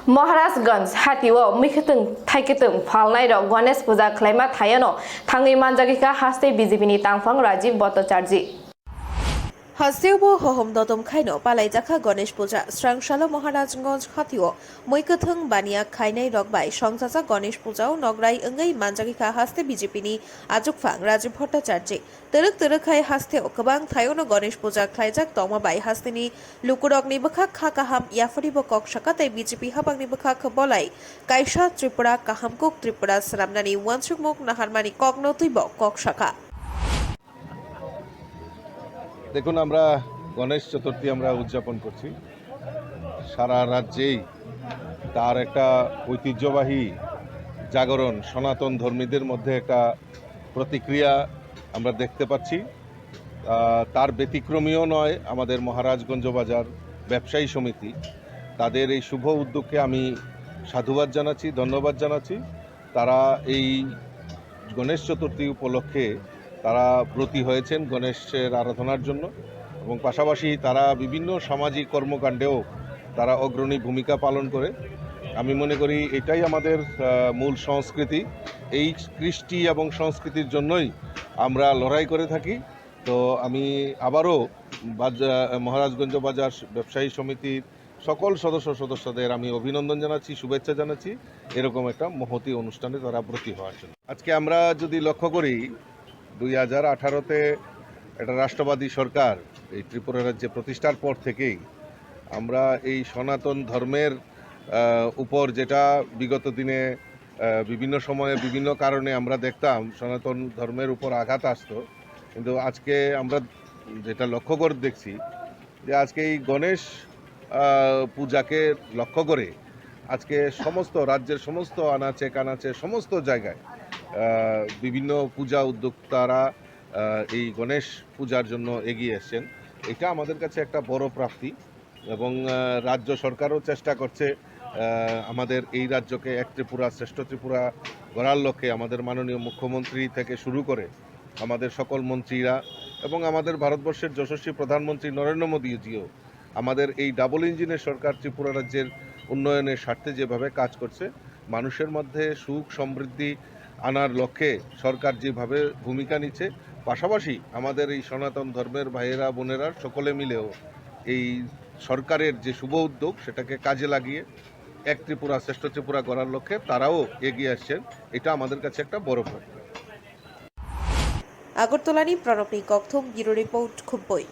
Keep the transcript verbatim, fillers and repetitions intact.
Maharajganj hatio muikhwtwng thaikitwng phalnairok Ganesh puja khlaima thayano thangwi manjagwikha haste B J P ni tangphang Rajiv Bhattacharjee. Hasteo bo hohom dotom khaino palaijakha Ganesh puja. Srang salo Maharajganj hatio muikwthwng baniya khainai rok bai songchajak Ganesh puja o nograi wngwi manjagwikha haste B J P ni achukphang Rajiv Bhattacharjee. Twrwk twrwk khai hasteo kwbang thaiono Ganesh puja khlaijak tongma bai hasteni lukurokni bwkhak kha kaham yapharibo kok saka tei B J P habangni bwkhak bolai kaisa Tripura kahamkuk Tripura swnamnani uansukmung naharmani kokno twibo kok saka. দেখুন, আমরা গণেশ চতুর্থী আমরা উদযাপন করছি। সারা রাজ্যেই তার একটা ঐতিহ্যবাহী জাগরণ, সনাতন ধর্মীদের মধ্যে একটা প্রতিক্রিয়া আমরা দেখতে পাচ্ছি। আহ, তার ব্যতিক্রমীও নয় আমাদের মহারাজগঞ্জ বাজার ব্যবসায়ী সমিতি। তাদের এই শুভ উদ্যোগকে আমি সাধুবাদ জানাচ্ছি, ধন্যবাদ জানাচ্ছি। তারা এই গণেশ চতুর্থী উপলক্ষে তারা ব্রতী হয়েছেন গণেশের আরাধনার জন্য, এবং পাশাপাশি তারা বিভিন্ন সামাজিক কর্মকাণ্ডেও তারা অগ্রণী ভূমিকা পালন করে। আমি মনে করি এটাই আমাদের, আহ, মূল সংস্কৃতি। এই কৃষ্টি এবং সংস্কৃতির জন্যই আমরা লড়াই করে থাকি। তো আমি আবারও বাজা-, মহারাজগঞ্জ বাজার ব্যবসায়ী সমিতির সকল সদস্য সদস্যদের আমি অভিনন্দন জানাচ্ছি, শুভেচ্ছা জানাচ্ছি এরকম একটা মহতী অনুষ্ঠানে তারা ব্রতী হওয়ার জন্য। আজকে আমরা যদি লক্ষ্য করি, দুই হাজার আঠারোতে একটা রাষ্ট্রবাদী সরকার এই ত্রিপুরা রাজ্যে প্রতিষ্ঠার পর থেকেই আমরা এই সনাতন ধর্মের, আহ, উপর যেটা বিগত দিনে, আহ, বিভিন্ন সময়ে বিভিন্ন কারণে আমরা দেখতাম সনাতন ধর্মের উপর আঘাত আসতো, কিন্তু আজকে আমরা যেটা লক্ষ্য করে দেখছি যে আজকে এই গণেশ, আহ, পূজাকে লক্ষ্য করে আজকে সমস্ত রাজ্যের সমস্ত আনাচে কানাচে সমস্ত জায়গায়, আহ, বিভিন্ন পূজা উদ্যোক্তারা, আহ, এই গণেশ পূজার জন্য এগিয়ে এসছেন। এটা আমাদের কাছে একটা বড় প্রাপ্তি এবং, আহ, রাজ্য সরকারও চেষ্টা করছে, আহ, আমাদের এই রাজ্যকে এক ত্রিপুরা, শ্রেষ্ঠ ত্রিপুরা গড়ার লক্ষ্যে আমাদের মাননীয় মুখ্যমন্ত্রী থেকে শুরু করে আমাদের সকল মন্ত্রীরা এবং আমাদের ভারতবর্ষের যশস্বী প্রধানমন্ত্রী নরেন্দ্র মোদীজিও আমাদের এই ডাবল ইঞ্জিনের সরকার ত্রিপুরা রাজ্যের উন্নয়নের স্বার্থে যেভাবে কাজ করছে, মানুষের মধ্যে সুখ সমৃদ্ধি আনার লক্ষ্যে সরকার যেভাবে ভূমিকা নিচ্ছে, পাশাপাশি আমাদের এই সনাতন ধর্মের ভাইয়েরা বোনেরা সকলে মিলেও এই সরকারের যে শুভ উদ্যোগ, সেটাকে কাজে লাগিয়ে এক ত্রিপুরা, শ্রেষ্ঠ ত্রিপুরা গড়ার লক্ষ্যে তারাও এগিয়ে আসছেন। এটা আমাদের কাছে একটা বড় পাওনা। Agartala ni Pranab ni Kokthum, Bureau Report, Khumpui.